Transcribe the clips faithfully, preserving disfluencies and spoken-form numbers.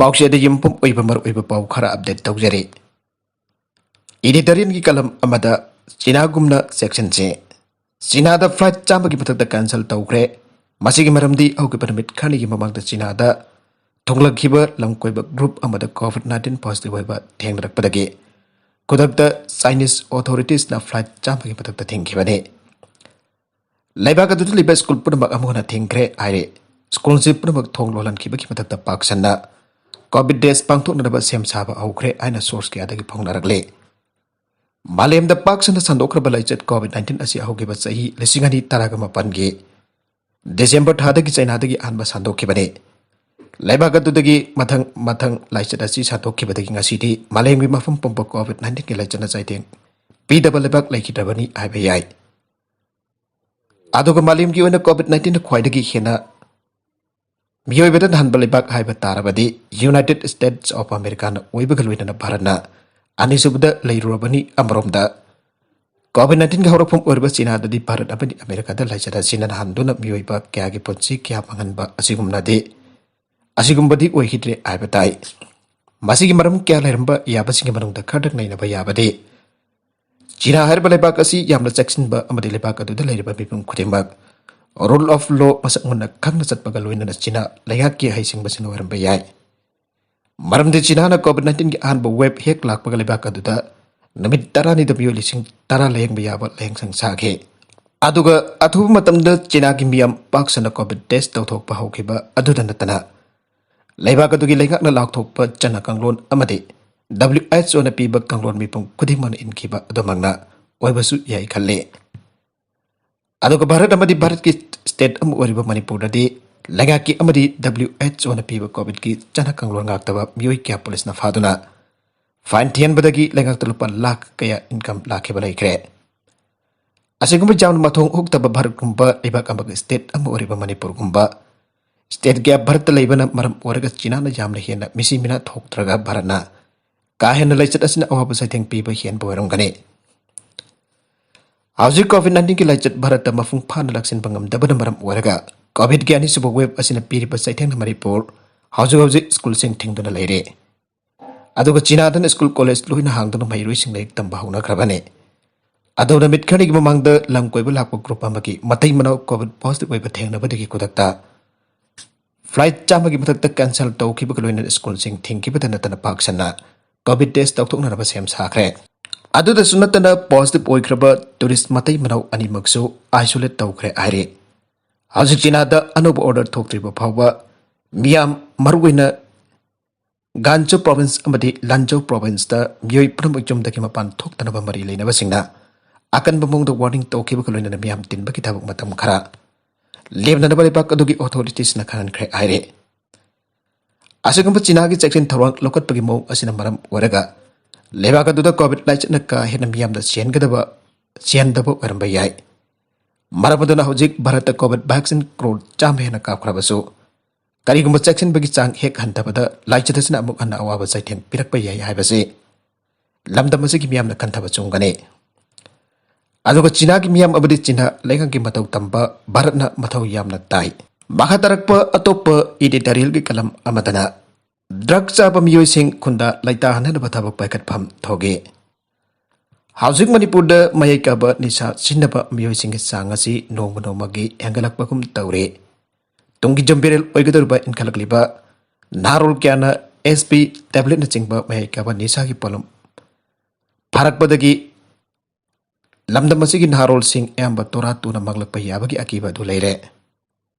ꯄꯥꯎꯆꯦꯗ ꯌꯨꯝꯐꯝ ꯑꯣꯏꯕ ꯃꯔꯨꯑꯣꯏꯕ ꯄꯥꯎ ꯈꯔ ꯑꯞꯗꯦꯠ ꯇꯧꯖꯔꯤ꯫ ꯏꯗꯤꯇꯣꯔꯤꯌꯦꯜꯒꯤ ꯀꯂꯝ ꯑꯃꯗ ꯆꯤꯅꯥꯒꯨꯝꯅ ꯁꯦꯛꯁꯟꯁꯦ, ꯆꯤꯅꯥꯗ ꯐ꯭ꯂꯥꯏꯠ ꯆꯥꯝꯃꯒꯤ ꯃꯊꯛꯇ ꯀꯦꯟꯁꯦꯜ ꯇꯧꯈ꯭ꯔꯦ꯫ ꯃꯁꯤꯒꯤ ꯃꯔꯝꯗꯤ ꯍꯧꯈꯤꯕ ꯅꯨꯃꯤꯠ ꯈꯔꯅꯤꯒꯤ ꯃꯃꯥꯡꯗ ꯆꯤꯅꯥꯗ ꯊꯨꯡꯂꯛꯈꯤꯕ ꯂꯝꯀꯣꯏꯕ ꯒ꯭ꯔꯨꯞ ꯑꯃꯗ ꯀꯣꯚꯤꯗ ꯅꯥꯏꯟꯇꯤꯟ ꯄꯣꯖꯤꯇꯤꯚ ꯑꯣꯏꯕ ꯊꯦꯡꯅꯔꯛꯄꯗꯒꯤ ꯈꯨꯗꯛꯇ ꯆꯥꯏꯅꯤꯁ ꯑꯣꯊꯣꯔꯤꯇꯤꯁꯅ ꯐ꯭ꯂꯥꯏꯠ ꯆꯥꯝꯃꯒꯤ ꯃꯊꯛꯇ ꯊꯤꯡꯈꯤꯕꯅꯤ꯫ ꯂꯩꯕꯥꯛ ꯑꯗꯨꯗ ꯂꯩꯕ ꯁ꯭ꯀꯨꯜ ꯄꯨꯝꯅꯃꯛ ꯑꯃꯨꯛ ꯍꯟꯅ ꯊꯤꯡꯈ꯭ꯔꯦ ꯍꯥꯏꯔꯦ꯫ ꯁ꯭ꯀꯨꯜꯁꯤꯡ ꯄꯨꯝꯅꯃꯛ ꯊꯣꯡ ꯂꯣꯜꯍꯟꯈꯤꯕꯒꯤ ꯃꯊꯛꯇ ꯄꯥꯛ ꯁꯟꯅ ꯀꯣꯚꯤꯗ ꯇꯦꯁ ꯄꯥꯡꯊꯣꯛꯅꯅꯕ ꯁꯦꯝ ꯁꯥꯕ ꯍꯧꯈ꯭ꯔꯦ ꯍꯥꯏꯅ ꯁꯣꯔꯁ ꯀꯌꯥꯗꯒꯤ ꯐꯣꯡꯅꯔꯛꯂꯤ꯫ ꯃꯥꯂꯦꯝꯗ ꯄꯥꯛ ꯁꯟꯅ ꯁꯟꯗꯣꯛꯈ꯭ꯔꯕ ꯂꯥꯏꯆꯠ ꯀꯣꯚꯤꯗ ꯅꯥꯏꯟꯇꯤꯟ ꯑꯁꯤ ꯍꯧꯈꯤꯕ ꯆꯍꯤ ꯂꯤꯁꯤꯡ ꯑꯅꯤ ꯇꯔꯥꯒ ꯃꯥꯄꯟꯒꯤ ꯗꯤꯁꯦꯝꯕꯔ ꯊꯥꯗꯒꯤ ꯆꯩꯅꯥꯗꯒꯤ ꯑꯍꯥꯟꯕ ꯁꯟꯗꯣꯛꯈꯤꯕꯅꯤ꯫ ꯂꯩꯕꯥꯛ ꯑꯗꯨꯗꯒꯤ ꯃꯊꯪ ꯃꯊꯪ ꯂꯥꯏꯆꯠ ꯑꯁꯤ ꯁꯟꯗꯣꯛꯈꯤꯕꯗꯒꯤ ꯉꯁꯤꯗꯤ ꯃꯥꯂꯦꯝꯒꯤ ꯃꯐꯝ ꯄꯨꯝꯕ ꯀꯣꯚꯤꯗ ꯅꯥꯏꯟꯇꯤꯟꯒꯤ ꯂꯥꯏꯆꯠꯅ ꯆꯩꯊꯦꯡ ꯄꯤꯗꯕ ꯂꯩꯕꯥꯛ ꯂꯩꯈꯤꯗ꯭ꯔꯕꯅꯤ ꯍꯥꯏꯕ ꯌꯥꯏ꯫ ꯑꯗꯨꯒ ꯃꯥꯂꯦꯝꯒꯤ ꯑꯣꯏꯅ ꯀꯣꯚꯤꯗ ꯅꯥꯏꯟꯇꯤꯟꯅ ꯈ꯭ꯋꯥꯏꯗꯒꯤ ꯍꯦꯟꯅ ꯃꯤꯑꯣꯏꯕꯗ ꯅꯥꯍꯟꯕ ꯂꯩꯕꯥꯛ ꯍꯥꯏꯕ ꯇꯥꯔꯕꯗꯤ ꯌꯨꯅꯥꯏꯇꯦꯗ ꯁ꯭ꯇꯦꯠꯁ ꯑꯣꯐ ꯑꯃꯦꯔꯤꯀꯥꯅ ꯑꯣꯏꯕꯒ ꯂꯣꯏꯅꯅ ꯚꯥꯔꯠꯅ ꯑꯅꯤꯁꯨꯕꯗ ꯂꯩꯔꯨꯔꯕꯅꯤ꯫ ꯑꯃꯔꯣꯝꯗ ꯀꯣꯚꯤꯗ ꯅꯥꯏꯟꯇꯤꯟꯒꯤ ꯍꯧꯔꯛꯐꯝ ꯑꯣꯏꯔꯤꯕ ꯆꯤꯅꯥꯗꯗꯤ ꯚꯥꯔꯠ ꯑꯃꯗꯤ ꯑꯃꯦꯔꯤꯀꯥꯗ ꯂꯥꯏꯆꯠ ꯑꯁꯤꯅ ꯅꯥꯍꯟꯗꯨꯅ ꯃꯤꯑꯣꯏꯕ ꯀꯌꯥꯒꯤ ꯄꯨꯟꯁꯤ ꯀꯌꯥ ꯃꯥꯡꯍꯟꯕ ꯑꯁꯤꯒꯨꯝꯅꯗꯤ ꯑꯁꯤꯒꯨꯝꯕꯗꯤ ꯑꯣꯏꯈꯤꯗ꯭ꯔꯦ ꯍꯥꯏꯕ ꯇꯥꯏ꯫ ꯃꯁꯤꯒꯤ ꯃꯔꯝ ꯀꯌꯥ ꯂꯩꯔꯝꯕ ꯌꯥꯕꯁꯤꯡꯒꯤ ꯃꯅꯨꯡꯗ ꯈꯔꯗꯪ ꯅꯩꯅꯕ ꯌꯥꯕꯗꯤ ꯆꯤꯅꯥ ꯍꯥꯏꯔꯤꯕ ꯂꯩꯕꯥꯛ ꯑꯁꯤ ꯌꯥꯝꯅ ꯆꯦꯛꯁꯤꯟꯕ ꯑꯃꯗꯤ ꯂꯩꯕꯥꯛ ꯑꯗꯨꯗ ꯂꯩꯔꯤꯕ ꯃꯤꯄꯨꯝ ꯈꯨꯗꯤꯡꯃꯛ ꯔꯨꯜ ꯑꯣꯐ ꯂꯣ ꯃꯁꯛ ꯃꯨꯟꯅ ꯈꯪꯅ ꯆꯠꯄꯒ ꯂꯣꯏꯅꯅ ꯆꯤꯅꯥ ꯂꯩꯉꯥꯛꯀꯤ ꯍꯩꯁꯤꯡꯕꯁꯤꯡ ꯑꯣꯏꯔꯝꯕ ꯌꯥꯏ꯫ ꯃꯔꯝꯗꯤ ꯆꯤꯅꯥꯅ ꯀꯣꯚꯤꯗ ꯅꯥꯏꯟꯇꯤꯟꯒꯤ ꯑꯍꯥꯟꯕ ꯋꯦꯕ ꯍꯦꯛ ꯂꯥꯛꯄꯒ ꯂꯩꯕꯥꯛ ꯑꯗꯨꯗ ꯅꯨꯃꯤꯠ ꯇꯔꯥꯅꯤꯗ ꯃꯤꯑꯣꯏ ꯂꯤꯁꯤꯡ ꯇꯔꯥ ꯂꯥꯌꯦꯡꯕ ꯌꯥꯕ ꯂꯥꯌꯦꯡꯁꯪ ꯁꯥꯈꯤ꯫ ꯑꯗꯨꯒ ꯑꯊꯨꯕ ꯃꯇꯝꯗ ꯆꯤꯅꯥꯒꯤ ꯃꯤꯌꯥꯝ ꯄꯥꯛ ꯁꯟꯅ ꯀꯣꯚꯤꯗ ꯇꯦꯁ ꯇꯧꯊꯣꯛꯄ ꯍꯧꯈꯤꯕ ꯑꯗꯨꯗ ꯅꯠꯇꯅ ꯂꯩꯕꯥꯛ ꯑꯗꯨꯒꯤ ꯂꯩꯉꯥꯛꯅ ꯂꯥꯎꯊꯣꯛꯄ ꯆꯠꯅ ꯀꯥꯡꯂꯣꯟ ꯑꯃꯗꯤ ꯗꯕ꯭ꯂꯤꯌꯨ ꯑꯩꯆ ꯑꯣꯅ ꯄꯤꯕ ꯀꯥꯡꯂꯣꯟ ꯃꯤꯄꯨꯝ ꯈꯨꯗꯤꯡꯃꯛꯅ ꯏꯟꯈꯤꯕ ꯑꯗꯨꯃꯛꯅ ꯑꯣꯏꯕꯁꯨ ꯌꯥꯏ ꯈꯜꯂꯤ꯫ ꯑꯗꯨꯒ ꯚꯥꯔꯠ ꯑꯃꯗꯤ ꯚꯥꯔꯠꯀꯤ ꯁ꯭ꯇꯦꯠ ꯑꯃ ꯑꯣꯏꯔꯤꯕ ꯃꯅꯤꯄꯨꯔꯗꯗꯤ ꯂꯩꯉꯥꯛꯀꯤ ꯑꯃꯗꯤ ꯗꯕ꯭ꯂꯤꯌꯨ ꯑꯩꯆ ꯑꯣꯅ ꯄꯤꯕ ꯀꯣꯚꯤꯗꯀꯤ ꯆꯠꯅ ꯀꯥꯡꯂꯣꯟ ꯉꯥꯛꯇꯕ ꯃꯤꯑꯣꯏ ꯀꯌꯥ ꯄꯨꯂꯤꯁꯅ ꯐꯥꯗꯨꯅ ꯐꯥꯏꯟ ꯊꯤꯍꯟꯕꯗꯒꯤ ꯂꯩꯉꯥꯛꯇ ꯂꯨꯄꯥ ꯂꯥꯈ ꯀꯌꯥ ꯏꯟꯀꯝ ꯂꯥꯛꯈꯤꯕ ꯂꯩꯈ꯭ꯔꯦ꯫ ꯑꯁꯤꯒꯨꯝꯕ ꯌꯥꯝꯅ ꯃꯊꯣꯡ ꯍꯨꯛꯇꯕ ꯚꯥꯔꯠꯀꯨꯝꯕ ꯂꯩꯕꯥꯛ ꯑꯃꯒ ꯁ꯭ꯇꯦꯠ ꯑꯃ ꯑꯣꯏꯔꯤꯕ ꯃꯅꯤꯄꯨꯔꯒꯨꯝꯕ ꯁ꯭ꯇꯦꯠ ꯀꯌꯥ ꯚꯥꯔꯠꯇ ꯂꯩꯕꯅ ꯃꯔꯝ ꯑꯣꯏꯔꯒ ꯆꯤꯅꯥꯅ ꯌꯥꯝꯅ ꯍꯦꯟꯅ ꯃꯤꯁꯤ ꯃꯤꯅꯥ ꯊꯣꯛꯇ꯭ꯔꯒ ꯚꯥꯔꯠꯅ ꯀꯥ ꯍꯦꯟꯅ ꯂꯥꯏꯆꯠ ꯑꯁꯤꯅ ꯑꯋꯥꯕ ꯆꯩꯊꯦꯡ ꯄꯤꯕ ꯍꯦꯟꯕ ꯑꯣꯏꯔꯝꯒꯅꯤ꯫ ꯍꯧꯖꯤꯛ ꯀꯣꯚꯤꯗ ꯅꯥꯏꯟꯇꯤꯟꯒꯤ ꯂꯥꯏꯆꯠ ꯚꯥꯔꯠꯇ ꯃꯄꯨꯡ ꯐꯥꯅ ꯂꯥꯛꯁꯤꯟꯕ ꯉꯝꯗꯕꯅ ꯃꯔꯝ ꯑꯣꯏꯔꯒ ꯀꯣꯚꯤꯗꯀꯤ ꯑꯅꯤꯁꯨꯕ ꯋꯦꯕ ꯑꯁꯤꯅ ꯄꯤꯔꯤꯕ ꯆꯩꯊꯦꯡꯅ ꯃꯅꯤꯄꯨꯔ ꯍꯧꯖꯤꯛ ꯍꯧꯖꯤꯛ ꯁ꯭ꯀꯨꯜꯁꯤꯡ ꯊꯤꯡꯗꯨꯅ ꯂꯩꯔꯤ꯫ ꯑꯗꯨꯒ ꯆꯤꯅꯥꯗꯅ ꯁ꯭ꯀꯨꯜ ꯀꯣꯂꯦꯖ ꯂꯣꯏꯅ ꯍꯥꯡꯗꯨꯅ ꯃꯍꯩꯔꯣꯏꯁꯤꯡ ꯂꯥꯏꯔꯤꯛ ꯇꯝꯕ ꯍꯧꯅꯈ꯭ꯔꯕꯅꯤ꯫ ꯑꯗꯨ ꯅꯨꯃꯤꯠ ꯈꯔꯅꯤꯒꯤ ꯃꯃꯥꯡꯗ ꯂꯝ ꯀꯣꯏꯕ ꯂꯥꯛꯄ ꯒ꯭ꯔꯨꯞ ꯑꯃꯒꯤ ꯃꯇꯩ ꯃꯅꯥꯎ ꯀꯣꯚꯤꯗ ꯄꯣꯖꯤꯇꯤꯚ ꯑꯣꯏꯕ ꯊꯦꯡꯅꯕꯗꯒꯤ ꯈꯨꯗꯛꯇ ꯐ꯭ꯂꯥꯏꯠ ꯆꯥꯝꯃꯒꯤ ꯃꯊꯛꯇ ꯀꯦꯟꯁꯦꯜ ꯇꯧꯈꯤꯕꯒ ꯂꯣꯏꯅꯅ ꯁ꯭ꯀꯨꯜꯁꯤꯡ ꯊꯤꯡꯈꯤꯕꯗ ꯅꯠꯇꯅ ꯄꯥꯛ ꯁꯟꯅ ꯀꯣꯚꯤꯗ ꯇꯦꯁ ꯇꯧꯊꯣꯛꯅꯅꯕ ꯁꯦꯝ ꯁꯥꯈ꯭ꯔꯦ꯫ ꯑꯗꯨꯗꯁꯨ ꯅꯠꯇꯅ ꯄꯣꯖꯤꯇꯤꯚ ꯑꯣꯏꯈ꯭ꯔꯕ ꯇꯨꯔꯤꯁ ꯃꯇꯩ ꯃꯅꯥꯎ ꯑꯅꯤꯃꯛꯁꯨ ꯑꯥꯏꯁꯣꯂꯦꯠ ꯇꯧꯈ꯭ꯔꯦ ꯍꯥꯏꯔꯤ꯫ ꯍꯧꯖꯤꯛ ꯆꯤꯅꯥꯗ ꯑꯅꯧꯕ ꯑꯣꯔꯗꯔ ꯊꯣꯛꯇ꯭ꯔꯤꯕ ꯐꯥꯎꯕ ꯃꯤꯌꯥꯝ, ꯃꯔꯨꯑꯣꯏꯅ ꯒꯥꯟꯆꯨ ꯄ꯭ꯔꯣꯚꯤꯟꯁ ꯑꯃꯗꯤ ꯂꯥꯟꯖꯧ ꯄ꯭ꯔꯣꯚꯤꯟꯁꯇ ꯃꯤꯑꯣꯏ ꯄꯨꯝꯅꯃꯛ ꯌꯨꯝꯗꯒꯤ ꯃꯄꯥꯟ ꯊꯣꯛꯇꯅꯕ ꯃꯔꯤ ꯂꯩꯅꯕꯁꯤꯡꯅ ꯑꯀꯟꯕ ꯃꯑꯣꯡꯗ ꯋꯥꯔꯅꯤꯡ ꯇꯧꯈꯤꯕꯒ ꯂꯣꯏꯅꯅ ꯃꯤꯌꯥꯝ ꯇꯤꯟꯕꯒꯤ ꯊꯕꯛ ꯃꯇꯝ ꯈꯔ ꯂꯦꯞꯅꯅꯕ ꯂꯩꯕꯥꯛ ꯑꯗꯨꯒꯤ ꯑꯣꯊꯣꯔꯤꯇꯤꯁꯅ ꯈꯪꯍꯟꯈ꯭ꯔꯦ ꯍꯥꯏꯔꯤ꯫ ꯑꯁꯤꯒꯨꯝꯕ ꯆꯤꯅꯥꯒꯤ ꯆꯦꯛꯁꯤꯟ ꯊꯧꯔꯥꯡ ꯂꯧꯈꯠꯄꯒꯤ ꯃꯑꯣꯡ ꯑꯁꯤꯅ ꯃꯔꯝ ꯑꯣꯏꯔꯒ ꯂꯩꯕꯥꯛ ꯑꯗꯨꯗ ꯀꯣꯚꯤꯗ ꯂꯥꯏꯆꯠꯅ ꯀꯥ ꯍꯦꯟꯅ ꯃꯤꯌꯥꯝꯗ ꯆꯦꯟꯒꯗꯕ, ꯆꯦꯟꯗꯕ ꯑꯣꯏꯔꯝꯕ ꯌꯥꯏ꯫ ꯃꯔꯝ ꯑꯗꯨꯅ ꯍꯧꯖꯤꯛ ꯚꯥꯔꯠꯇ ꯀꯣꯚꯤꯗ ꯚꯦꯛꯁꯤꯟ ꯀ꯭ꯔꯣꯔ ꯆꯥꯝꯃ ꯍꯦꯟꯅ ꯀꯥꯞꯈ꯭ꯔꯕꯁꯨ, ꯀꯔꯤꯒꯨꯝꯕ ꯆꯦꯛꯁꯤꯟꯕꯒꯤ ꯆꯥꯡ ꯍꯦꯛ ꯍꯟꯊꯕꯗ ꯂꯥꯏꯆꯠ ꯑꯁꯤꯅ ꯑꯃꯨꯛ ꯍꯟꯅ ꯑꯋꯥꯕ ꯆꯩꯊꯦꯡ ꯄꯤꯔꯛꯄ ꯌꯥꯏ ꯍꯥꯏꯕꯁꯤ ꯂꯝꯗꯝ ꯑꯁꯤꯒꯤ ꯃꯤꯌꯥꯝꯅ ꯈꯟꯊꯕ ꯆꯨꯝꯒꯅꯤ꯫ ꯑꯗꯨꯒ ꯆꯤꯅꯥꯒꯤ ꯃꯤꯌꯥꯝ ꯑꯃꯗꯤ ꯆꯤꯅꯥ ꯂꯩꯉꯥꯛꯀꯤ ꯃꯇꯧ ꯇꯝꯕ ꯚꯥꯔꯠꯅ ꯃꯊꯧ ꯌꯥꯝꯅ ꯇꯥꯏ꯫ ꯃꯈꯥ ꯇꯥꯔꯛꯄ ꯑꯇꯣꯞꯄ ꯏꯗꯤꯇꯣꯔꯤꯌꯦꯜꯒꯤ ꯀꯂꯝ ꯑꯃꯗꯅ ꯗ꯭ꯔꯒ ꯆꯥꯕ ꯃꯤꯑꯣꯏꯁꯤꯡ ꯈꯨꯟꯗꯥ ꯂꯩꯇꯥꯍꯟꯅꯅꯕ ꯊꯕꯛ ꯄꯥꯏꯈꯠꯐꯝ ꯊꯣꯛꯏ꯫ ꯍꯧꯖꯤꯛ ꯃꯅꯤꯄꯨꯔꯗ ꯃꯌꯥꯏ ꯀꯥꯕ ꯅꯤꯁꯥ ꯁꯤꯖꯤꯟꯅꯕ ꯃꯤꯑꯣꯏꯁꯤꯡꯒꯤ ꯆꯥꯡ ꯑꯁꯤ ꯅꯣꯡꯃ ꯅꯣꯡꯃꯒꯤ ꯍꯦꯟꯒꯠꯂꯛꯄꯒꯨꯝ ꯇꯧꯔꯤ꯫ ꯇꯨꯡꯒꯤ ꯌꯨꯝꯕꯤꯔꯦꯜ ꯑꯣꯏꯒꯗꯧꯔꯤꯕ ꯏꯟꯈꯠꯂꯛꯂꯤꯕ ꯅꯍꯥꯔꯣꯜ ꯀꯌꯥꯅ ꯑꯦꯁ ꯄꯤ, ꯇꯦꯕ꯭ꯂꯦꯠꯅꯆꯤꯡꯕ ꯃꯌꯥꯏ ꯀꯥꯕ ꯅꯤꯁꯥꯒꯤ ꯄꯣꯠꯂꯝ ꯐꯥꯔꯛꯄꯗꯒꯤ ꯂꯝꯗꯝ ꯑꯁꯤꯒꯤ ꯅꯍꯥꯔꯣꯜꯁꯤꯡ ꯑꯌꯥꯝꯕ ꯇꯣꯔꯥ ꯇꯨꯅ ꯃꯥꯡꯂꯛꯄ ꯌꯥꯕꯒꯤ ꯑꯀꯤꯕ ꯑꯗꯨ ꯂꯩꯔꯦ꯫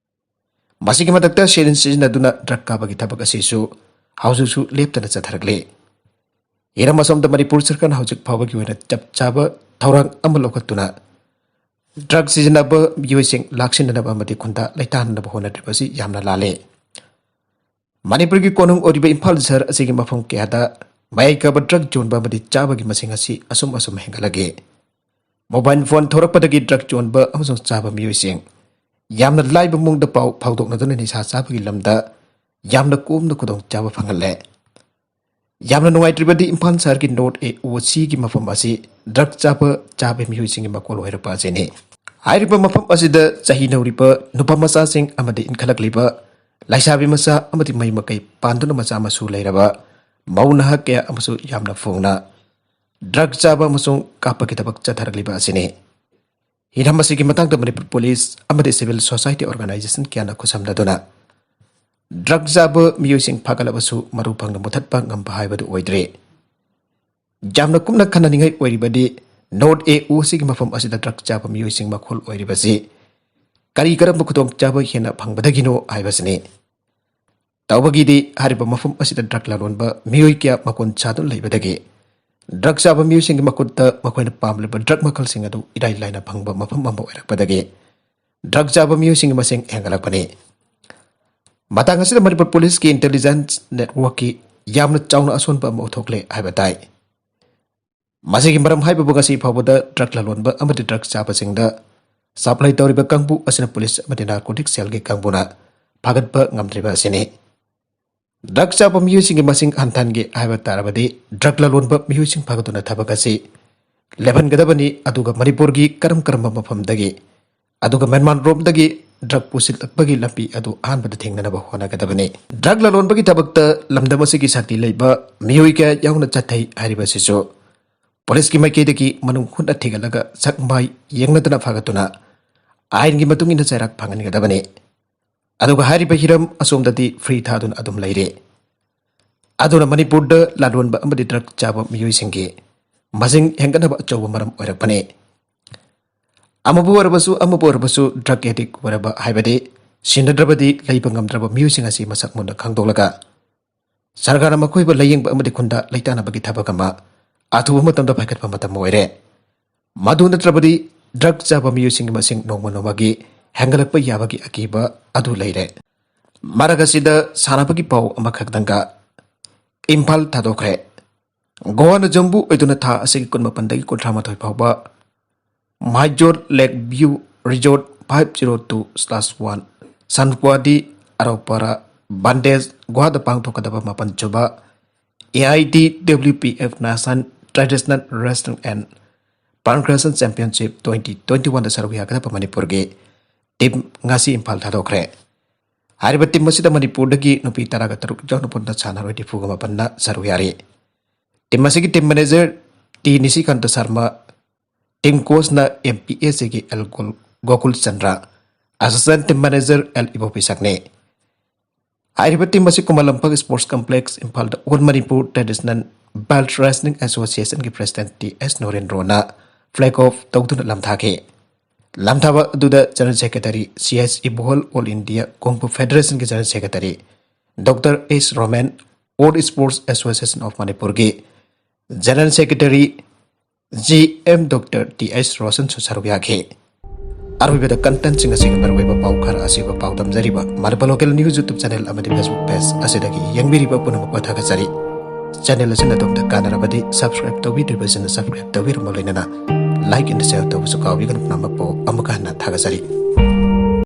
ꯃꯁꯤꯒꯤ ꯃꯊꯛꯇ ꯁꯦꯔꯤꯟ ꯁꯤꯖꯤꯟꯅꯗꯨꯅ ꯗ꯭ꯔꯒ ꯀꯥꯕꯒꯤ ꯊꯕꯛ ꯑꯁꯤꯁꯨ ꯍꯧꯖꯤꯛꯁꯨ ꯂꯦꯞꯇꯅ ꯆꯠꯊꯔꯛꯂꯤ꯫ ꯍꯤꯔꯝ ꯑꯁꯣꯝꯗ ꯃꯅꯤꯄꯨꯔ ꯁꯔꯀꯥꯔꯅ ꯍꯧꯖꯤꯛ ꯐꯥꯎꯕꯒꯤ ꯑꯣꯏꯅ ꯆꯞ ꯆꯥꯕ ꯊꯧꯔꯥꯡ ꯑꯃ ꯂꯧꯈꯠꯇꯨꯅ ꯗ꯭ꯔꯒ ꯁꯤꯖꯤꯟꯅꯕ ꯃꯤꯑꯣꯏꯁꯤꯡ ꯂꯥꯛꯁꯤꯟꯅꯅꯕ ꯑꯃꯗꯤ ꯈꯨꯟꯗꯥ ꯂꯩꯇꯥꯍꯟꯅꯕ ꯍꯣꯠꯅꯗ꯭ꯔꯤꯕꯁꯤ ꯌꯥꯝꯅ ꯂꯥꯜꯂꯦ꯫ ꯃꯅꯤꯄꯨꯔꯒꯤ ꯀꯣꯅꯨꯡ ꯑꯣꯏꯔꯤꯕ ꯏꯝꯐꯥꯜ ꯁꯍꯔ ꯑꯁꯤꯒꯤ ꯃꯐꯝ ꯀꯌꯥꯗ ꯃꯌꯥꯏ ꯀꯥꯕ ꯗ꯭ꯔꯒ ꯌꯣꯟꯕ ꯑꯃꯗꯤ ꯆꯥꯕꯒꯤ ꯃꯁꯤꯡ ꯑꯁꯤ ꯑꯁꯨꯝ ꯑꯁꯨꯝ ꯍꯦꯟꯒꯠꯂꯛꯂꯤ꯫ ꯃꯣꯕꯥꯏꯜ ꯐꯣꯟ ꯊꯣꯔꯛꯄꯗꯒꯤ ꯗ꯭ꯔꯒ ꯌꯣꯟꯕ ꯑꯃꯁꯨꯡ ꯆꯥꯕ ꯃꯤꯑꯣꯏꯁꯤꯡ ꯌꯥꯝꯅ ꯂꯥꯏꯕ ꯃꯑꯣꯡꯗ ꯄꯥꯎ ꯐꯥꯎꯗꯣꯛꯅꯗꯨꯅ ꯅꯤꯁꯥ ꯆꯥꯕꯒꯤ ꯂꯝꯗ ꯌꯥꯝꯅ ꯀꯣꯝꯅ ꯈꯨꯗꯣꯡꯆꯥꯕ ꯐꯪꯍꯜꯂꯦ꯫ ꯌꯥꯝꯅ ꯅꯨꯡꯉꯥꯏꯇ꯭ꯔꯤꯕꯗꯤ ꯏꯝꯐꯥꯜ ꯁꯍꯔꯒꯤ ꯅꯣꯔꯠ ꯑꯦ ꯑꯣ ꯁꯤꯒꯤ ꯃꯐꯝ ꯑꯁꯤ ꯗ꯭ꯔꯒ ꯆꯥꯕ, ꯆꯥꯕ ꯃꯤꯑꯣꯏꯁꯤꯡꯒꯤ ꯃꯀꯣꯜ ꯑꯣꯏꯔꯛꯄ ꯑꯁꯤꯅꯤ꯫ ꯍꯥꯏꯔꯤꯕ ꯃꯐꯝ ꯑꯁꯤꯗ ꯆꯍꯤ ꯅꯧꯔꯤꯕ ꯅꯨꯄꯥ ꯃꯆꯥꯁꯤꯡ ꯑꯃꯗꯤ ꯏꯟꯈꯠꯂꯛꯂꯤꯕ ꯂꯩꯁꯥꯕꯤ ꯃꯆꯥ ꯑꯃꯗꯤ ꯃꯩ ꯃꯀꯩ ꯄꯥꯟꯗꯨꯅ ꯃꯆꯥ ꯃꯁꯨ ꯂꯩꯔꯕ ꯃꯧ ꯅꯍꯥ ꯀꯌꯥ ꯑꯃꯁꯨ ꯌꯥꯝꯅ ꯐꯣꯡꯅ ꯗ꯭ꯔꯒ ꯆꯥꯕ ꯑꯃꯁꯨꯡ ꯀꯥꯞꯄꯒꯤ ꯊꯕꯛ ꯆꯠꯊꯔꯛꯂꯤꯕ ꯑꯁꯤꯅꯤ꯫ ꯍꯤꯔꯝ ꯑꯁꯤꯒꯤ ꯃꯇꯥꯡꯗ ꯃꯅꯤꯄꯨꯔ ꯄꯨꯂꯤꯁ ꯑꯃꯗꯤ ꯁꯤꯚꯤꯜ ꯁꯣꯁꯥꯏꯇꯤ ꯑꯣꯔꯒꯅꯥꯏꯖꯦꯁꯟ ꯀꯌꯥꯅ ꯈꯨꯠꯁꯝꯅꯗꯨꯅ ꯗ꯭ꯔꯒ ꯆꯥꯕ ꯃꯤꯑꯣꯏꯁꯤꯡ ꯐꯥꯒꯠꯂꯕꯁꯨ ꯃꯔꯨ ꯐꯪꯅ ꯃꯨꯊꯠꯄ ꯉꯝꯕ ꯍꯥꯏꯕꯗꯨ ꯑꯣꯏꯗ꯭ꯔꯤ꯫ ꯌꯥꯝꯅ ꯀꯨꯞꯅ ꯈꯟꯅꯅꯤꯡꯉꯥꯏ ꯑꯣꯏꯔꯤꯕꯗꯤ ꯅꯣꯔꯠ ꯑꯦ ꯑꯣ ꯁꯤꯒꯤ ꯃꯐꯝ ꯑꯁꯤꯗ ꯗ꯭ꯔꯒ ꯆꯥꯕ ꯃꯤꯑꯣꯏꯁꯤꯡ ꯃꯈꯣꯜ ꯑꯣꯏꯔꯤꯕꯁꯤ ꯀꯔꯤ ꯀꯔꯝꯕ ꯈꯨꯗꯣꯡꯆꯥꯕ ꯍꯦꯟꯅ ꯐꯪꯕꯗꯒꯤꯅꯣ ꯍꯥꯏꯕꯁꯤꯅꯤ꯫ ꯇꯧꯕꯒꯤꯗꯤ ꯍꯥꯏꯔꯤꯕ ꯃꯐꯝ ꯑꯁꯤꯗ ꯗ꯭ꯔꯒ ꯂꯂꯣꯟꯕ ꯃꯤꯑꯣꯏ ꯀꯌꯥ ꯃꯀꯣꯟ ꯁꯥꯗꯨꯅ ꯂꯩꯕꯗꯒꯤ ꯗ꯭ꯔꯒ ꯆꯥꯕ ꯃꯤꯑꯣꯏꯁꯤꯡꯒꯤ ꯃꯈꯨꯠꯇ ꯃꯈꯣꯏꯅ ꯄꯥꯝꯂꯤꯕ ꯗ꯭ꯔꯒ ꯃꯈꯜꯁꯤꯡ ꯑꯗꯨ ꯏꯔꯥꯏ ꯂꯥꯏꯅ ꯐꯪꯕ ꯃꯐꯝ ꯑꯃ ꯑꯣꯏꯔꯛꯄꯗꯒꯤ ꯗ꯭ꯔꯒ ꯆꯥꯕ ꯃꯤꯑꯣꯏꯁꯤꯡꯒꯤ ꯃꯁꯤꯡ ꯍꯦꯟꯒꯠꯂꯛꯄꯅꯤ꯫ ꯃꯇꯥꯡ ꯑꯁꯤꯗ ꯃꯅꯤꯄꯨꯔ ꯄꯨꯂꯤꯁꯀꯤ ꯏꯟꯇꯦꯂꯤꯖꯦꯟꯁ ꯅꯦꯠꯋꯥꯔꯛꯀꯤ ꯌꯥꯝꯅ ꯆꯥꯎꯅ ꯑꯁꯣꯟꯕ ꯑꯃ ꯎꯠꯊꯣꯛꯂꯦ ꯍꯥꯏꯕ ꯇꯥꯏ꯫ ꯃꯁꯤꯒꯤ ꯃꯔꯝ ꯍꯥꯏꯕꯕꯨ ꯉꯁꯤ ꯐꯥꯎꯕꯗ ꯗ꯭ꯔꯒ ꯂꯂꯣꯟꯕ ꯑꯃꯗꯤ ꯗ꯭ꯔꯒ ꯆꯥꯕꯁꯤꯡꯗ ꯁꯄ꯭ꯂꯥꯏ ꯇꯧꯔꯤꯕ ꯀꯥꯡꯕꯨ ꯑꯁꯤꯅ ꯄꯨꯂꯤꯁ ꯑꯃꯗꯤ ꯅꯥꯔꯀꯣꯇꯤꯛ ꯁꯦꯜꯒꯤ ꯀꯥꯡꯕꯨꯅ ꯐꯥꯒꯠꯄ ꯉꯝꯗ꯭ꯔꯤꯕ ꯑꯁꯤꯅꯤ꯫ ꯗ꯭ꯔꯒ ꯆꯥꯕ ꯃꯤꯑꯣꯏꯁꯤꯡꯒꯤ ꯃꯁꯤꯡ ꯍꯟꯊꯍꯟꯒꯦ ꯍꯥꯏꯕ ꯇꯥꯔꯕꯗꯤ ꯗ꯭ꯔꯒ ꯂꯂꯣꯟꯕ ꯃꯤꯑꯣꯏꯁꯤꯡ ꯐꯥꯒꯠꯇꯨꯅ ꯊꯕꯛ ꯑꯁꯤ ꯂꯦꯞꯍꯟꯒꯗꯕꯅꯤ꯫ ꯑꯗꯨꯒ ꯃꯅꯤꯄꯨꯔꯒꯤ ꯀꯔꯝ ꯀꯔꯝꯕ ꯃꯐꯝꯗꯒꯤ ꯑꯗꯨꯒ ꯃ꯭ꯌꯥꯟꯃꯥꯔ ꯔꯣꯝꯗꯒꯤ ꯗ꯭ꯔꯒ ꯄꯨꯁꯤꯜꯂꯛꯄꯒꯤ ꯂꯝꯕꯤ ꯑꯗꯨ ꯑꯍꯥꯟꯕꯗ ꯊꯤꯡꯅꯅꯕ ꯍꯣꯠꯅꯒꯗꯕꯅꯤ꯫ ꯗ꯭ꯔꯒ ꯂꯂꯣꯟꯕꯒꯤ ꯊꯕꯛꯇ ꯂꯝꯗꯝ ꯑꯁꯤꯒꯤ ꯁꯛꯇꯤ ꯂꯩꯕ ꯃꯤꯑꯣꯏ ꯀꯌꯥ ꯌꯥꯎꯅ ꯆꯠꯊꯩ ꯍꯥꯏꯔꯤꯕꯁꯤꯁꯨ ꯄꯨꯂꯤꯁꯀꯤ ꯃꯥꯏꯀꯩꯗꯒꯤ ꯃꯅꯨꯡ ꯍꯨꯠꯅ ꯊꯤꯒꯠꯂꯒ ꯁꯛ ꯃꯥꯏ ꯌꯦꯡꯅꯗꯅ ꯐꯥꯒꯠꯇꯨꯅ ꯑꯥꯏꯟꯒꯤ ꯃꯇꯨꯡ ꯏꯟꯅ ꯆꯩꯔꯥꯛ ꯐꯪꯍꯟꯒꯗꯕꯅꯤ꯫ ꯑꯗꯨꯒ ꯍꯥꯏꯔꯤꯕ ꯍꯤꯔꯝ ꯑꯁꯣꯝꯗꯗꯤ ꯐ꯭ꯔꯤ ꯊꯥꯗꯨꯅ ꯑꯗꯨꯝ ꯂꯩꯔꯦ꯫ ꯑꯗꯨꯅ ꯃꯅꯤꯄꯨꯔꯗ ꯂꯥꯂꯣꯟꯕ ꯑꯃꯗꯤ ꯗ꯭ꯔꯒ ꯆꯥꯕ ꯃꯤꯑꯣꯏꯁꯤꯡꯒꯤ ꯃꯁꯤꯡ ꯍꯦꯟꯒꯠꯅꯕ ꯑꯆꯧꯕ ꯃꯔꯝ ꯑꯣꯏꯔꯛꯄꯅꯤ꯫ ꯑꯃꯕꯨ ꯑꯣꯏꯔꯕꯁꯨ ꯑꯃꯕꯨ ꯑꯣꯏꯔꯕꯁꯨ ꯗ꯭ꯔꯒ ꯑꯦꯗꯤꯛ ꯑꯣꯏꯔꯕ ꯍꯥꯏꯕꯗꯤ ꯁꯤꯟꯅꯗ꯭ꯔꯕꯗꯤ ꯂꯩꯕ ꯉꯝꯗ꯭ꯔꯕ ꯃꯤꯑꯣꯏꯁꯤꯡ ꯑꯁꯤ ꯃꯁꯛ ꯃꯨꯟꯅ ꯈꯪꯗꯣꯛꯂꯒ ꯁꯔꯀꯥꯔꯅ ꯃꯈꯣꯏꯕꯨ ꯂꯥꯌꯦꯡꯕ ꯑꯃꯗꯤ ꯈꯨꯟꯗꯥ ꯂꯩꯇꯥꯅꯕꯒꯤ ꯊꯕꯛ ꯑꯃ ꯑꯊꯨꯕ ꯃꯇꯝꯗ ꯄꯥꯏꯈꯠꯄ ꯃꯇꯝ ꯑꯣꯏꯔꯦ꯫ ꯃꯗꯨ ꯅꯠꯇ꯭ꯔꯕꯗꯤ ꯗ꯭ꯔꯒ ꯆꯥꯕ ꯃꯤꯑꯣꯏꯁꯤꯡꯒꯤ ꯃꯁꯤꯡ ꯅꯣꯡꯃ ꯅꯣꯡꯃꯒꯤ ꯍꯦꯟꯒꯠꯂꯛꯄ ꯌꯥꯕꯒꯤ ꯑꯀꯤꯕ ꯑꯗꯨ ꯂꯩꯔꯦ꯫ ꯃꯔꯛ ꯑꯁꯤꯗ ꯁꯥꯟꯅꯕꯒꯤ ꯄꯥꯎ ꯑꯃꯈꯛꯇꯪꯒ ꯏꯝꯐꯥꯜ ꯊꯥꯗꯣꯛꯈ꯭ꯔꯦ꯫ ꯒꯣꯋꯥꯅ ꯖꯝꯕꯨ ꯑꯣꯏꯗꯨꯅ ꯊꯥ ꯑꯁꯤꯒꯤ ꯀꯨꯟꯃꯥꯄꯟꯗꯒꯤ ꯀꯨꯟꯊ꯭ꯔꯥ ꯃꯥꯊꯣꯏ ꯐꯥꯎꯕ major lake view resort five zero two slash one ꯁꯟꯀ꯭ꯋꯥꯗꯤ ꯑꯔꯧꯄꯥꯔꯥ ꯕꯟꯗꯦꯖ ꯒꯣꯋꯥꯗ ꯄꯥꯡꯊꯣꯛꯀꯗꯕ ꯃꯥꯄꯟ ꯁꯨꯕ A I D W P F National Traditional Wrestling and Pancration Championship twenty twenty one ꯗ ꯁꯔꯨꯛ ꯌꯥꯒꯗꯕ ꯃꯅꯤꯄꯨꯔꯒꯤ ꯇꯤꯝ ꯉꯁꯤ ꯏꯝꯐꯥꯜ ꯊꯥꯗꯣꯛꯈ꯭ꯔꯦ꯫ ꯍꯥꯏꯔꯤꯕ ꯇꯤꯝ ꯑꯁꯤꯗ ꯃꯅꯤꯄꯨꯔꯗꯒꯤ ꯅꯨꯄꯤ ꯇꯔꯥꯒ ꯇꯔꯨꯛ ꯌꯥꯎꯅ ꯄꯨꯟꯅ ꯁꯥꯟꯅꯔꯣꯏ ꯅꯤꯐꯨꯒ ꯃꯥꯄꯟꯅ ꯁꯔꯨꯛ ꯌꯥꯔꯤ꯫ ꯇꯤꯝ ꯑꯁꯤꯒꯤ team manager T Nishikant Sharma, team ꯀꯣꯆꯅ ꯑꯦꯝ ꯄꯤ ꯑꯦꯁ ꯑꯦꯒꯤ ꯑꯦꯜ ꯒꯣꯜ-, Gokul Chandra, assistant team manager L Ibopi ꯁꯛꯅꯤ꯫ ꯍꯥꯏꯔꯤꯕ ꯇꯤꯝ ꯑꯁꯤ ꯈꯨꯃꯟ ꯂꯝꯄꯥꯛ ꯁ꯭ꯄꯣꯔꯠꯁ ꯀꯝꯄ꯭ꯂꯦꯛꯁ ꯏꯝꯐꯥꯜꯗ all Manipur traditional belt wrestling ꯑꯦꯁꯣꯁꯤꯌꯦꯁꯟꯒꯤ ꯄ꯭ꯔꯦꯁꯤꯗꯦꯟꯠ ꯇꯤ ꯑꯦꯁ ꯅꯣꯔꯦꯟꯗ꯭ꯔꯣꯅ ꯐ꯭ꯂꯦꯒ ꯑꯣꯐ ꯇꯧꯗꯨꯅ ꯂꯝꯊꯥꯈꯤ꯫ ꯂꯝꯊꯥꯕ ꯑꯗꯨꯗ general secretary C S Ibohal, all India kung fu ꯐꯦꯗꯔꯦꯁꯟꯒꯤ general secretary doctor S Romen, world sports association of ꯃꯅꯤꯄꯨꯔꯒꯤ general secretary G M doctor T S ꯔꯣꯁꯟꯁꯨ ꯁꯔꯨꯛ ꯌꯥꯈꯤ꯫ ꯑꯔꯣꯏꯕꯗ ꯀꯟꯇꯦꯟꯠꯁꯤꯡ ꯑꯁꯤꯒꯤ ꯃꯔꯨꯑꯣꯏꯕ ꯄꯥꯎ ꯈꯔ ꯑꯁꯤꯕꯨ ꯄꯥꯎꯗꯝꯖꯔꯤꯕ Manipur local news YouTube channel ꯑꯃꯗꯤ ꯐꯦꯁꯕꯨꯛ ꯄꯦꯖ ꯑꯁꯤꯗꯒꯤ ꯌꯦꯡꯕꯤꯔꯤꯕ ꯄꯨꯝꯅꯃꯛꯄꯨ ꯊꯥꯒꯠꯆꯔꯤ꯫ ꯆꯦꯅꯦꯜ ꯑꯁꯤꯅ ꯑꯗꯣꯝꯗ ꯀꯥꯟꯅꯔꯕꯗꯤ ꯁꯕꯁꯀ꯭ꯔꯥꯏꯕ ꯇꯧꯕꯤꯗ꯭ꯔꯤꯕꯁꯤꯡꯅ ꯁꯕꯁꯀ꯭ꯔꯥꯏꯕ ꯇꯧꯕꯤꯔꯝꯕ ꯂꯣꯏꯅꯅ ꯂꯥꯏꯛ ꯑꯦꯟ ꯁꯦꯌꯔ ꯇꯧꯕꯁꯨ ꯀꯥꯎꯕꯤꯒꯅꯨ꯫ ꯄꯨꯝꯅꯃꯛꯄꯨ ꯑꯃꯨꯛꯀ ꯍꯟꯅ ꯊꯥꯒꯠꯆꯔꯤ꯫